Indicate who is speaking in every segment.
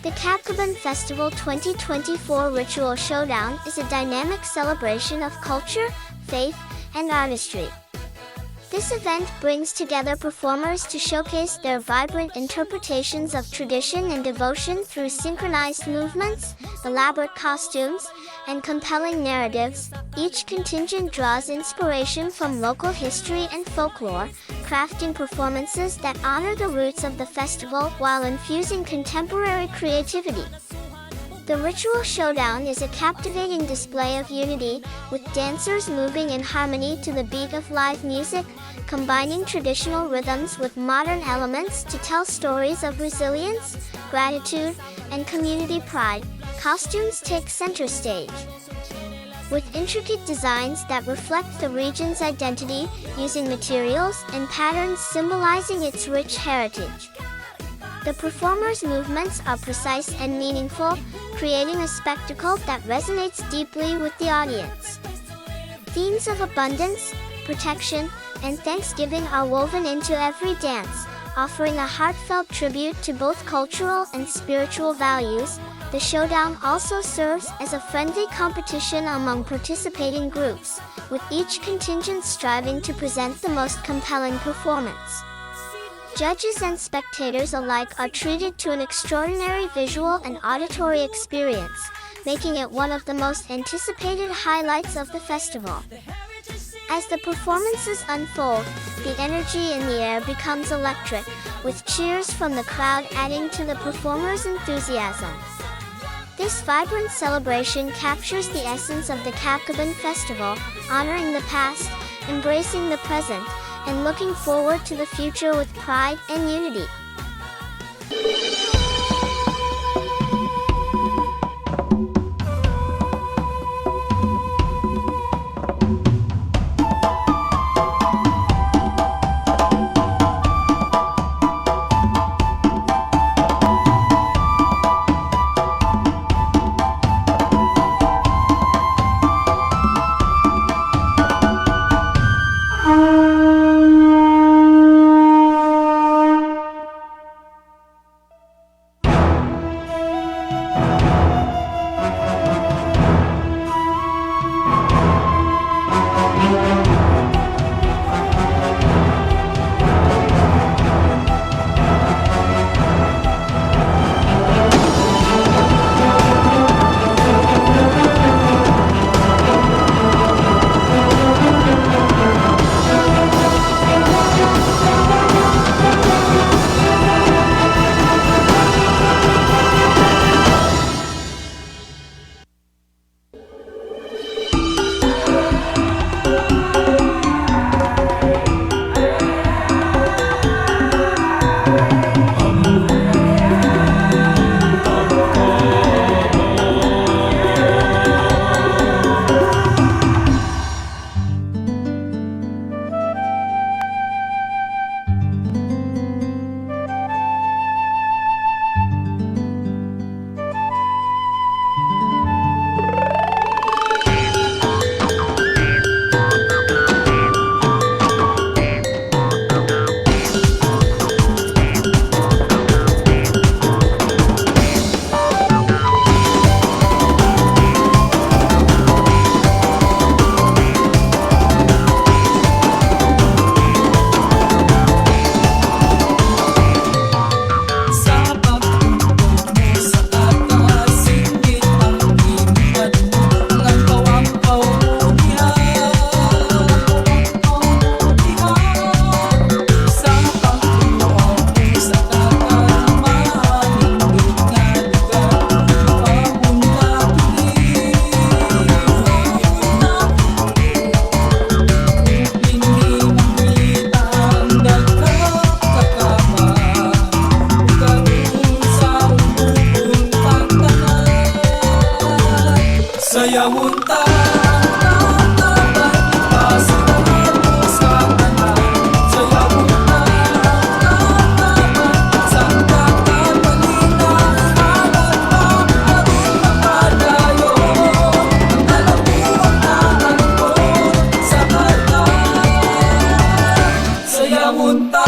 Speaker 1: The Kabkaban Festival 2024 Ritual Showdown is a dynamic celebration of culture, faith, and artistry. This event brings together performers to showcase their vibrant interpretations of tradition and devotion through synchronized movements, elaborate costumes, and compelling narratives. Each contingent draws inspiration from local history and folklore, crafting performances that honor the roots of the festival while infusing contemporary creativity. The Ritual Showdown is a captivating display of unity, with dancers moving in harmony to the beat of live music, combining traditional rhythms with modern elements to tell stories of resilience, gratitude, and community pride. Costumes take center stage with intricate designs that reflect the region's identity, using materials and patterns symbolizing its rich heritage. The performers' movements are precise and meaningful, creating a spectacle that resonates deeply with the audience. Themes of abundance, protection, and thanksgiving are woven into every dance, offering a heartfelt tribute to both cultural and spiritual values. The showdown also serves as a friendly competition among participating groups, with each contingent striving to present the most compelling performance. Judges and spectators alike are treated to an extraordinary visual and auditory experience, making it one of the most anticipated highlights of the festival. As the performances unfold, the energy in the air becomes electric, with cheers from the crowd adding to the performers' enthusiasm. This vibrant celebration captures the essence of the Kabkaban Festival, honoring the past, embracing the present, and looking forward to the future with pride and unity.
Speaker 2: Sa pagtubos mo sa taas, singgit ang imong madungan, pawampaw mo diha. Sa pagtuaw mo sa taas, mahanindot nga lugar, papunta tuli. Hindi makita ang nagkakakapa, karon sa ubon pagtanan. Sayawon ta sa tanan. Sayawon ta sa kakabalina. Halad pa aron mapadayon ang kalabuang naangkon sa tanan. Sayawon ta.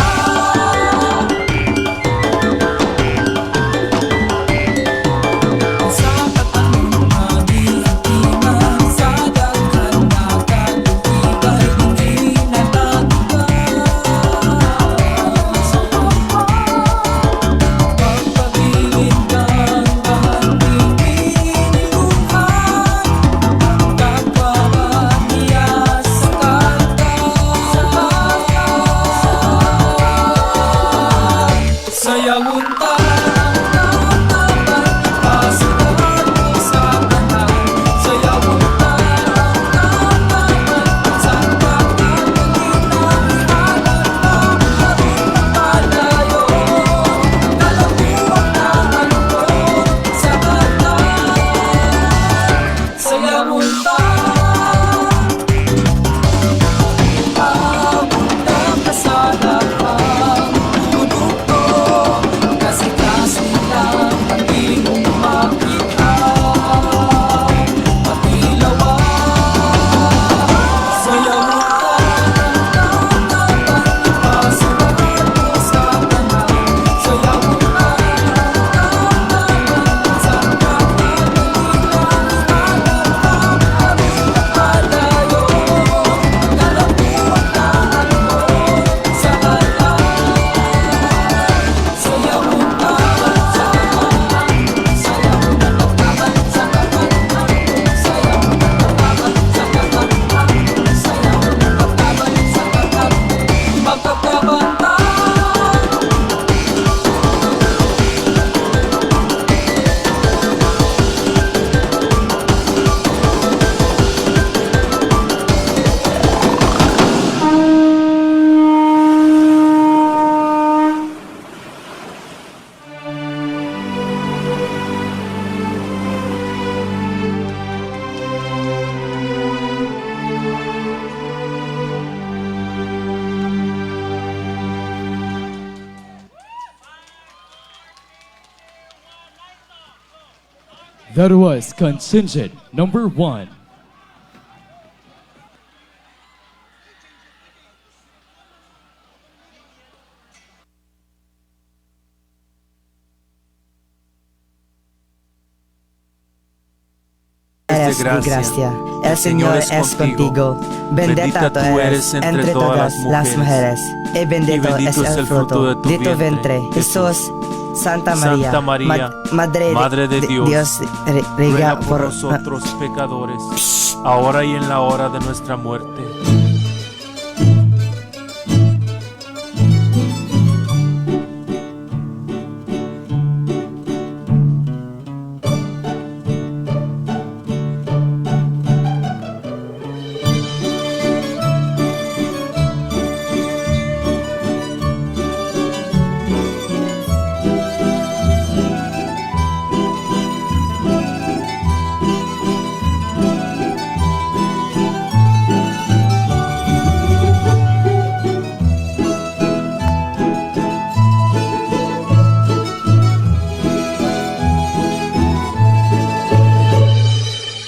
Speaker 3: That was contingent number 1.
Speaker 4: Eres de gracia. El Señor es contigo. Bendita tú eres entre todas las mujeres, y bendito es el fruto de tu vientre, Jesús. Santa María,
Speaker 5: Santa María,
Speaker 4: Madre
Speaker 5: de Dios,
Speaker 4: ruega
Speaker 5: ruega por nosotros pecadores, ahora y en la hora de nuestra muerte.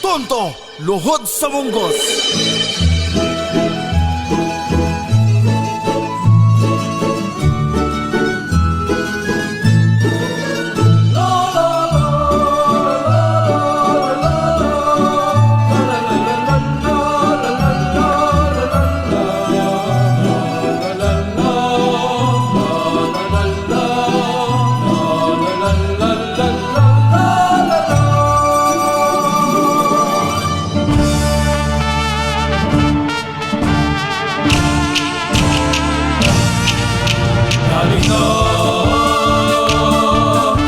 Speaker 6: Tonto, luhod sa munggos.
Speaker 2: Halina,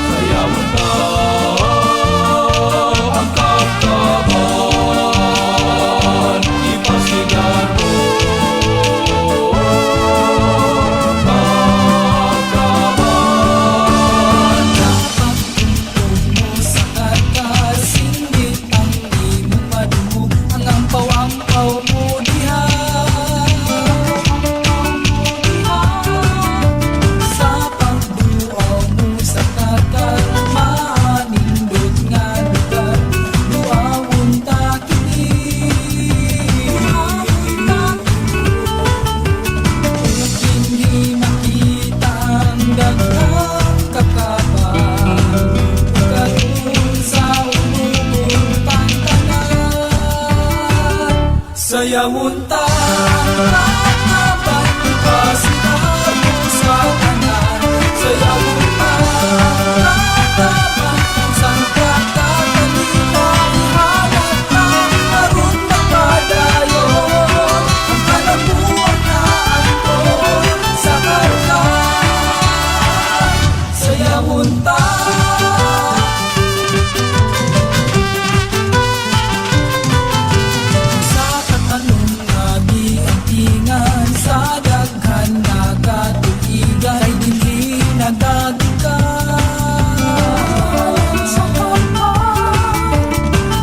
Speaker 2: sayawan na ang kapkapan, ipasigar mo kapkapan.
Speaker 7: Napagtungtong mo sa karkar, singit ang imong madungog, ang ampaw-ampaw mo diha. Sa pagduaw mo sa karkar, maanindot nga lugar, duawon ta kini. Ug dinhi makita ang daghang kakaban, ug karon sa unubon tantanan.
Speaker 2: Sayawon ta ang kakaban, ipasigar mo sa tanan. Sayawon ta ang kakaban, sangkakabalita ihalat ta aron mapadayon ang kalabuan na anton sa karkar. Sayawon ta.
Speaker 7: Sa katanong nga giantingan, sa daghan nga katuigan, kay dinhi nagdagikan.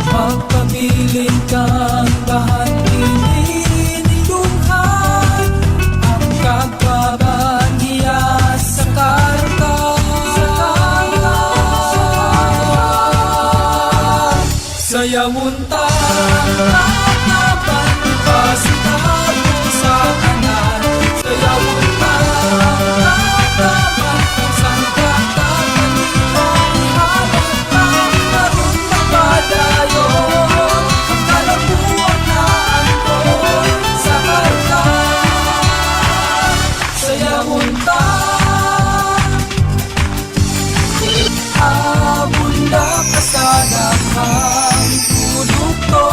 Speaker 7: Magpabilin kang bahan dinhi nindunghan ang kagkaban hiya sa karkar.
Speaker 2: Sayawon ta ang kakaban, ipasigar mo sa tanan. Sayawon ta ang kakaban, sangkakabalita ihalat ta aron mapadayon ang kalabuan na anton sa karkar. Sayawon ta.
Speaker 7: Abunda ka sa daghang produkto.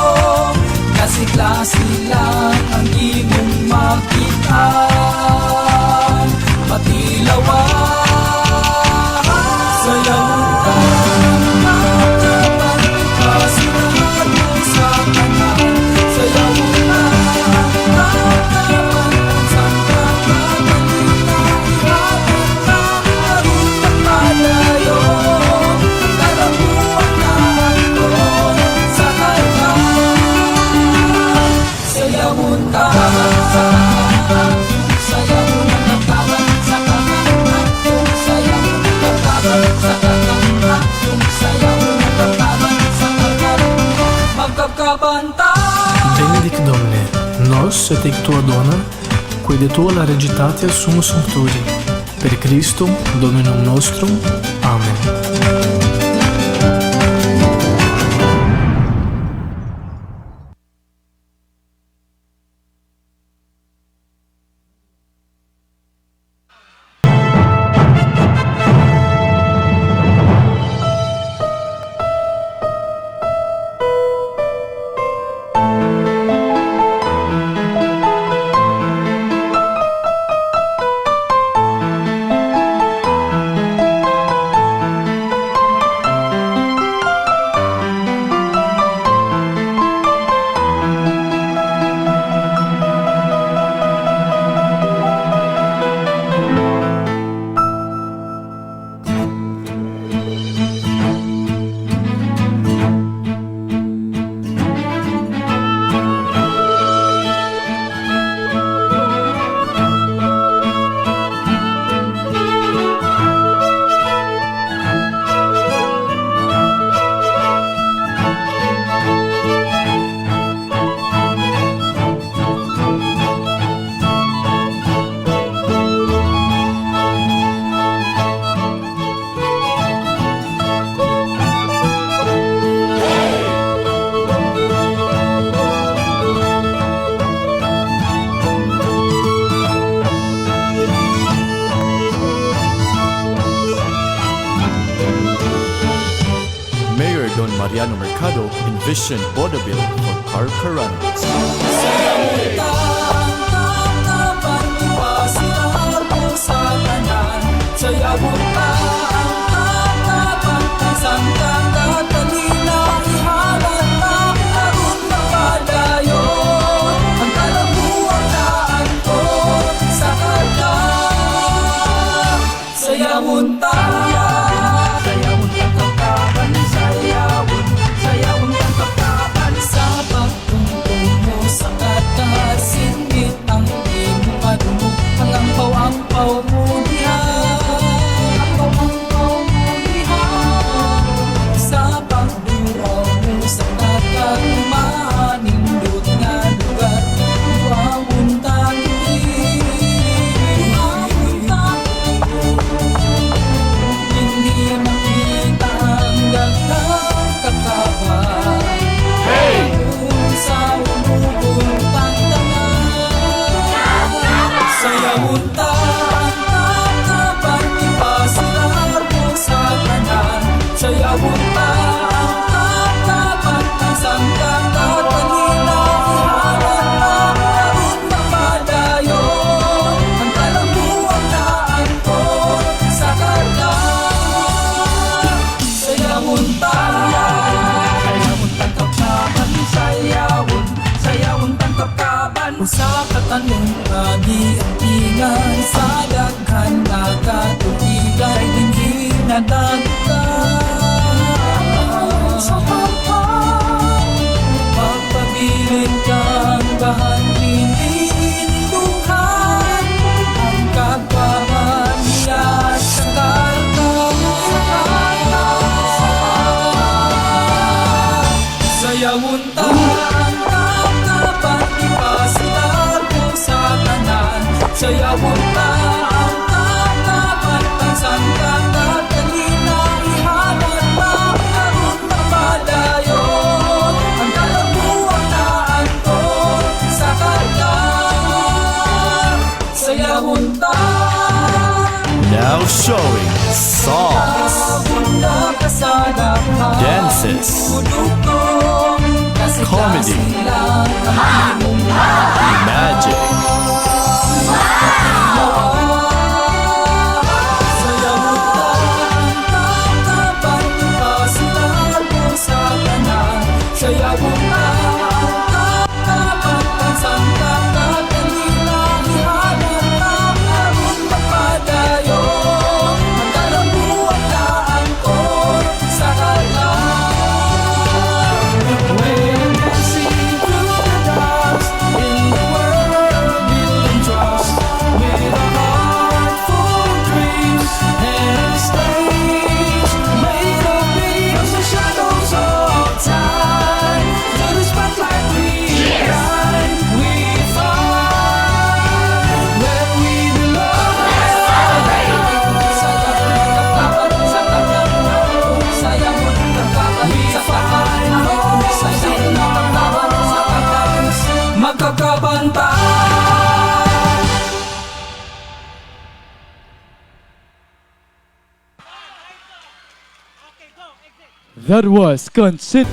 Speaker 8: nos et hic tua dona, qui de tua largitate sumus sumpturi. Per Christum Dominum nostrum. Amen.
Speaker 6: Mayor Don Mariano Mercado envisioned vaudeville for Carcarano.
Speaker 2: Sayawon ta, sayawon ta kapkapan, sayawon, sayawon ta kapkapan. Sa pagtungtungo sa katasingit ang imong madungog, ang ampaw-ampaw mo diha, ampaw-ampaw mo diha. Sa pagduraw mo sa katagumanindot nga lugar, duawon ta tuig, duawon ta tuig. Hindi makita ang daghang kakaba. Hey! Sa umugong tangtangan. Sayawon ta ang kakaban, ipasilar mo sa tanan. Sayawon ta ang kakaban, ang sangkakatanina, ihalat na aron mapadayon. Ang kalabuan na angkon sa karga. Sayawon ta, sayawon ta kapkapan, sayawon, sayawon ta kapkapan. Usa ka tanong nga giampingan sa daghan nga katuigan, dinhi nadagtan sa pampan. Pagpabilin kang bahan, pinininduhan ang kagwaman niya sa karga, sa karga, sa karga. Sayawon ta ang kakaban, ipasilar mo sa tanan. Sayawon ta ang kakaban, ang sangkakatalina, ihalat na aron mapadayon. Ang kalabuan na angkon sa karga. Sayawon ta.
Speaker 6: Now showing songs, dances, comedy, magic,
Speaker 2: When dancing through the dark in the world.
Speaker 3: That was contingent.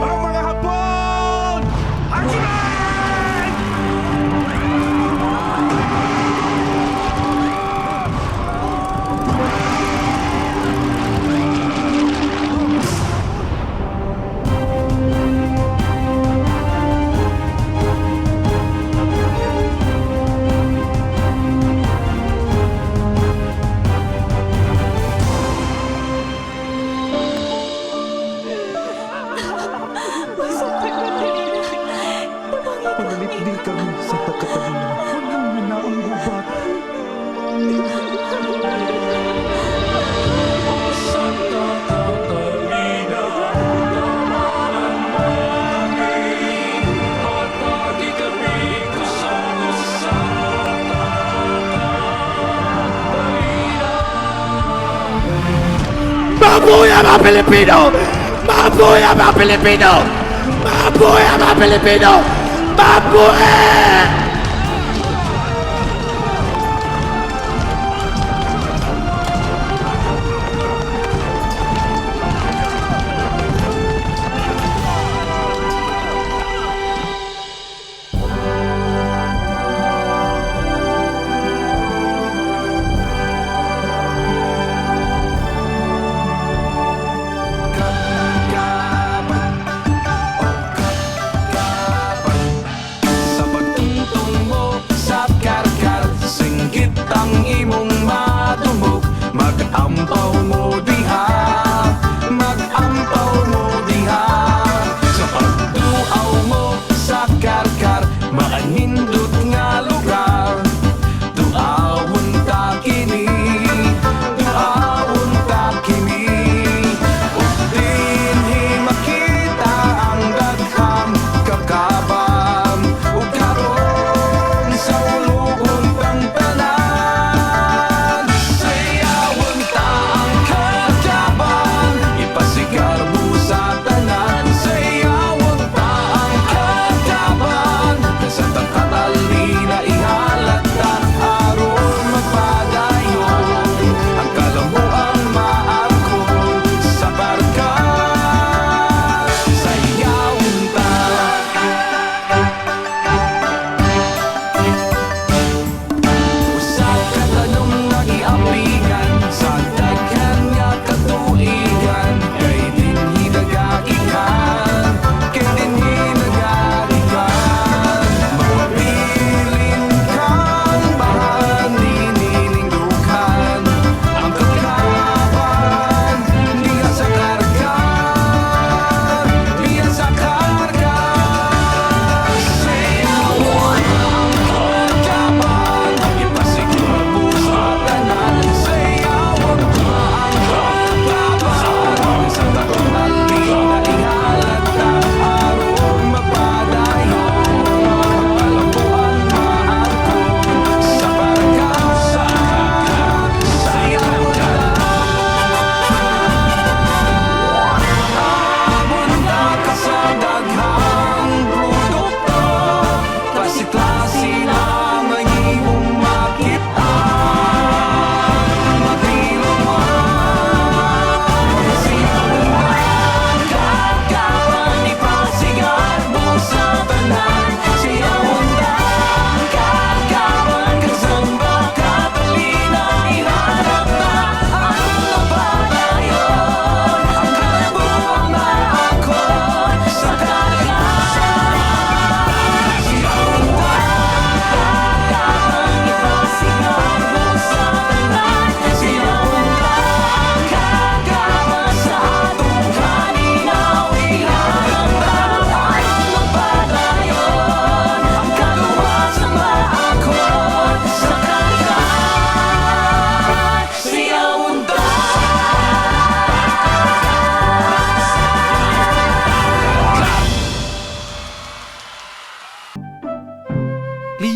Speaker 9: Ang mga Hapon! Hajiman!
Speaker 10: Panalipdi kami, Santa Catalina. Walang na ang gubat.
Speaker 2: Santa Catalina, damanan mo kami, hatagi kami kusog Santa Catalina.
Speaker 9: Mabuhay ang mga Pilipino! Mabuhay ang mga Pilipino! Mabuhay ang mga Pilipino! Mabuhay!
Speaker 2: Sa pagtungtong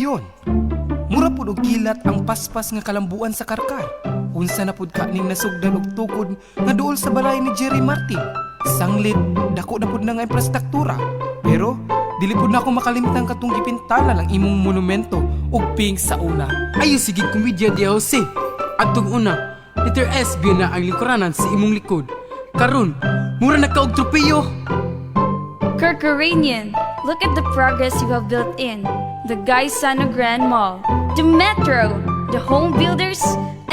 Speaker 7: Higayon, mura pud og kilat ang paspas nga kalambuan sa Carcar. Unsa na pud ka ning nasugdan og tukod nga duol sa balay ni Jerry Martin. Sanglit, dako na pud na nga infrastruktura. Pero dili pud nako makalimtang katong gipintalan ang imong monumento og pink sa una.
Speaker 11: Ayo sige komedya di Jose. Adtong una, letter S biya na ang lingkuranan sa imong likod. Karon, mura na ka og tropeyo.
Speaker 12: Carcaranian, look at the progress you have built in the Gaisano Grand Mall, the Metro, the home builders,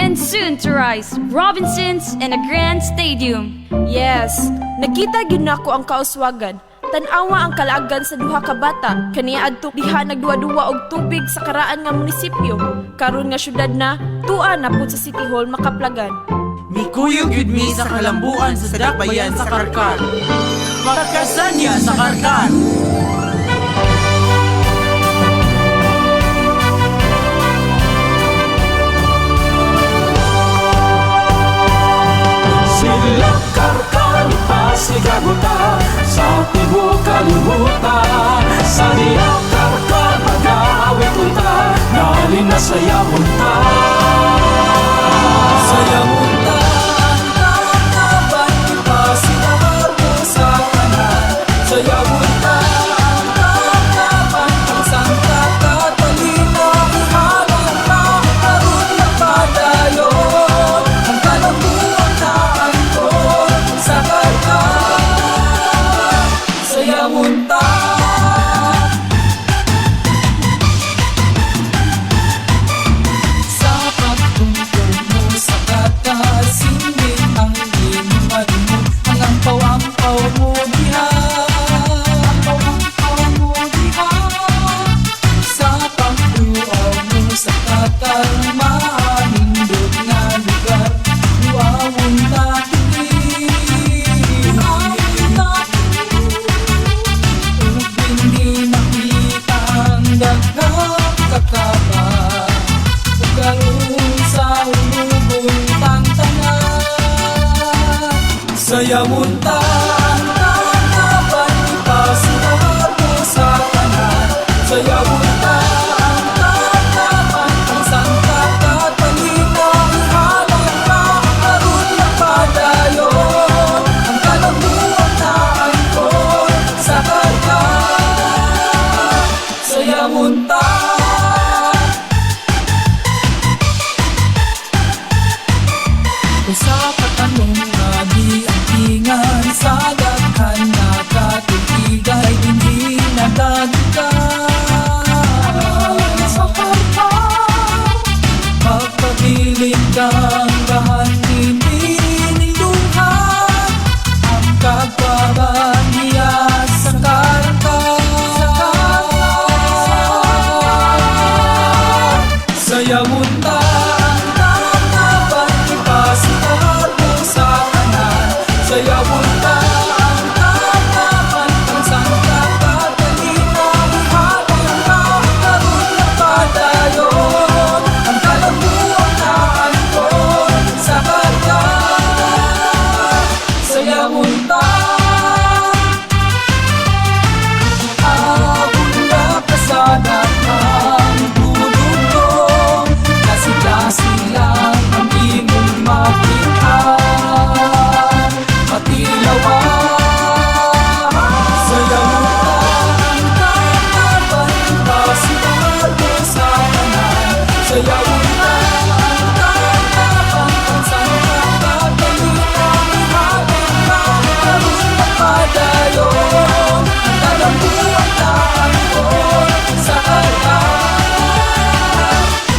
Speaker 12: and soon to rise Robinsons and a Grand Stadium.
Speaker 13: Yes, nakita gyud nako ang kauswagan. Tan-awa ang kalaagan sa duha ka bata kaniya adto diha nagduwa-duwa og tubig sa karaan nga munisipyo. Karon nga syudad na, tua na pud sa City Hall makaplagan.
Speaker 14: Mikuyog yun mi sa kalambuan sa dakbayan sa Carcar. Pagkasanya sa Carcar.
Speaker 2: Sila Carcar, pasigaguta sa tibuok kalibutan. Sa diya Carcar, mag-aawit unta, nalin na sayawon ta.
Speaker 7: Sayawon ta, ang taban, ipasigaw mo sa tanan. Sayawon ta, ang taban, ang Santa Catalina, ihalong pa, aron mapadayon. Ang kalambuan na angkon sa Carcar. Sayawon ta. Sa pagtungtong mo sa katasingit ang ginuman mo, ang ampaw-ampaw mo diha, ampaw-ampaw mo diha. Sa pagduaw mo sa katalmaan, nindot nga lugar, duawon ta kini, duawon ta kini. Ug hindi makita ang daghang kakaba, ug karon sa ulugon tang tanan. Sayawon ta ang tanaban, ipasigaw mo sa tanan. Sayawon ta ang tanaban, ang Santa Catalina, ihalong pa, aron mapadayon. Ang kalambuan na angkon sa Carcar. Sayawon ta. Kung sa patanong nga giantingan sa daghan nga katuigay dinhi nadagkan. Sa Carcar, magpabilin kang gahan dinhi ang kagwaban niya sa Carcar. Sayawon ta ang tanaban, ipasigaw mo sa tanan. Sayawon ta ang tanaban, ang Santa Catalina, ihalong pa, aron mapadayon. Ang kalambuan na angkon sa Carcar. Sayawon ta. Akong nakasanat ang dudugtong, Klase-klase lang ang imong makita, Patilawan. Sayawon ta ang tanaban, ipasigaw mo sa tanan. Sayawon ta ang tanaban, ang Santa Catalina, ihalong pa, aron mapadayon. Ang kalambuan na angkon sa Carcar.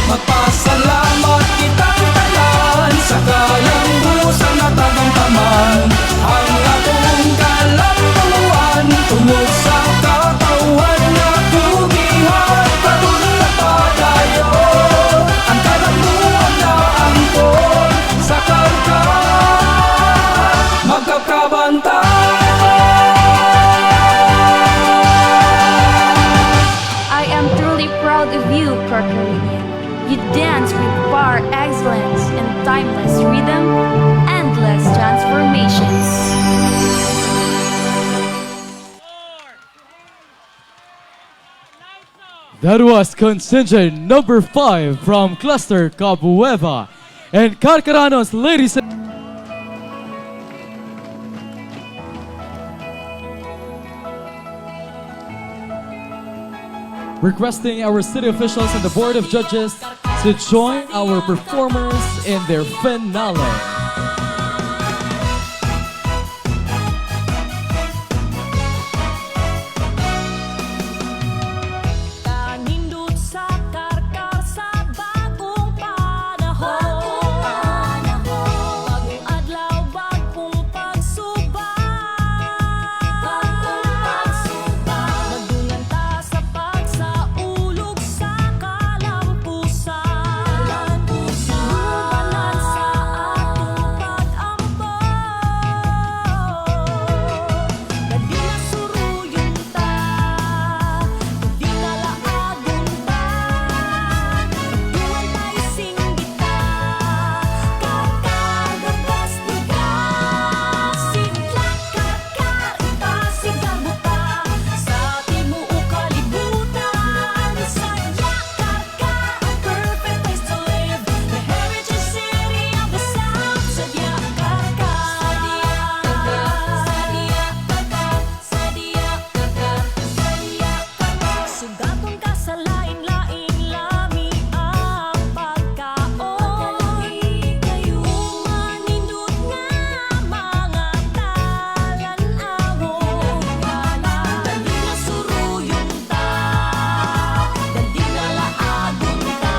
Speaker 2: Magpasalamat kitang tanan sa kalambusan at tagamtaman ang atong kalambuan tungod sa katawhan nga kugihan karon napadayon ang kalambuan na angkon sa Carcar. Magkakabanta.
Speaker 12: I am truly proud of you, Carcaranian. You dance with par excellence and timeless rhythm, endless transformations.
Speaker 3: That was contingent number 5 from Cluster Cabueva. And Karkaranos, ladies and requesting our city officials and the board of judges to join our performers in their finale.
Speaker 15: Kanindot sa Karkar sa bagong panahon. Bagong adlaw, bagong pagsubay. Magdungan ta sa pagsaulog sa kalampusan. Sinubanan sa atong pag-ampo. Dali na suruyon ta, dali na laagon ta. Magduman tayo singgita, Karkar the best lugar. Sidlak, Karkar, ipasigarbo ta sa tibuok kalibutan. Sadya, Karkar, a perfect place to live. The heritage city of the South. Sadya, Karkar. Sadya, Karkar, Sadya, Karkar, Sadya, Karkar. Sugaton ka sa lain-lain, lami ang pagkaon. Manindot nga mga talan-awon. Dali na suruyon ta, dali na laagon ta.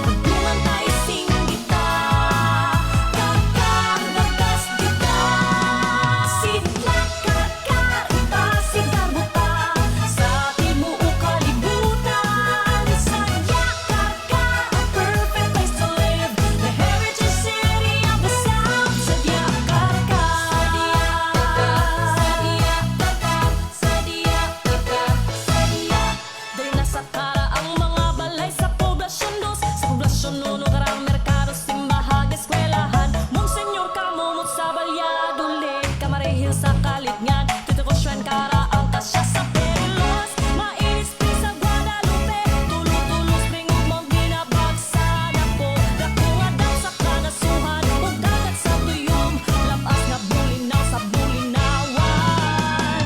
Speaker 15: Magdungan tayo singgita, Karkar the best lugar. Sidlak, Karkar, ipasigarbo ta sa tibuok kalibutan. Sadya, Karkar, a perfect place to live. The heritage city of the South. Sadya, Karkar. Sadya, Karkar, Sadya, Karkar, Sadya. Diri na sa kara ang mga balay sa Poblasyon Dos. Sa Poblasyon Uno karang merkado, simbahan, eskwelahan. Monseñor Camomot sa Valladolid, Camarillo sa Kalitngan, Tito Shrine kara ang kasya sa Perlos. Mainit Spring sa Guadalupe, Tulo-tulo Spring ug Mount Binabag sa Napo. Dako nga dam sa Kanasuhan ug dagat sa Tuyom, Labas nga Bulinaw sa Bulinawan.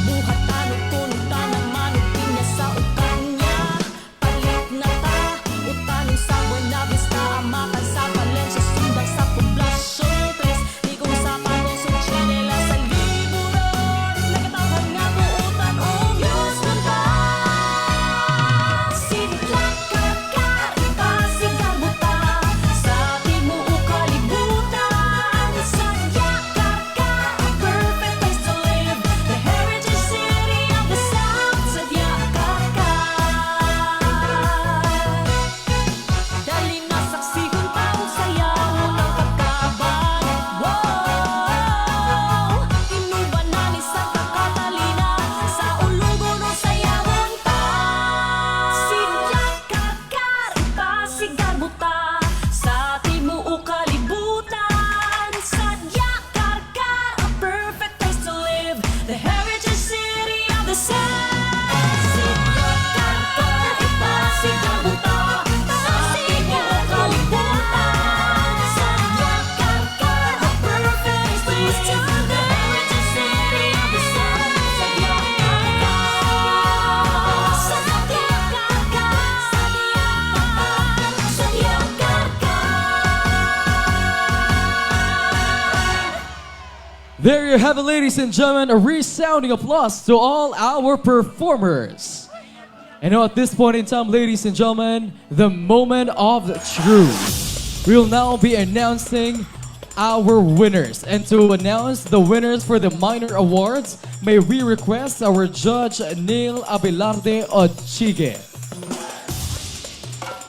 Speaker 15: Buhat tanod tunog tanaman ug pinya sa Ocaña. Palit na ta utanon sa Buenavista, Amacan sa Valencia, Sundang sa Poblasyon Tres, Ligong sa Patos ug tsinelas sa Liburon. Nakatawhan nga buutan ug Houston ta. Sidlak, Karkar, ipasigarbo ta sa tibuok kalibutan. Sadya, Karkar, a perfect place to live. The heritage city of the South. Sadya, Karkar. Dali na saksihon ta ug sayawon ang Karkaban. Wow! Inuban na ni Santa Catalina sa Ulugon ug sayawon ta. Sidlak, Karkar, ipasigarbo ta sa tibuok kalibutan. Sadya, Karkar, a perfect place to live. The heritage city of the South. Sidlak, Karkar, ipasigarbo ta sa tibuok kalibutan. Sadya, Karkar, a perfect place to live. The heritage city of the South. Sadya, Karkar. Sadya, Karkar. Sadya, Karkar.
Speaker 3: There you have it, ladies and gentlemen, a resounding applause to all our performers. And now at this point in time, ladies and gentlemen, the moment of truth. We will now be announcing our winners. And to announce the winners for the minor awards, may we request our judge, Neil Abelarde Ochige.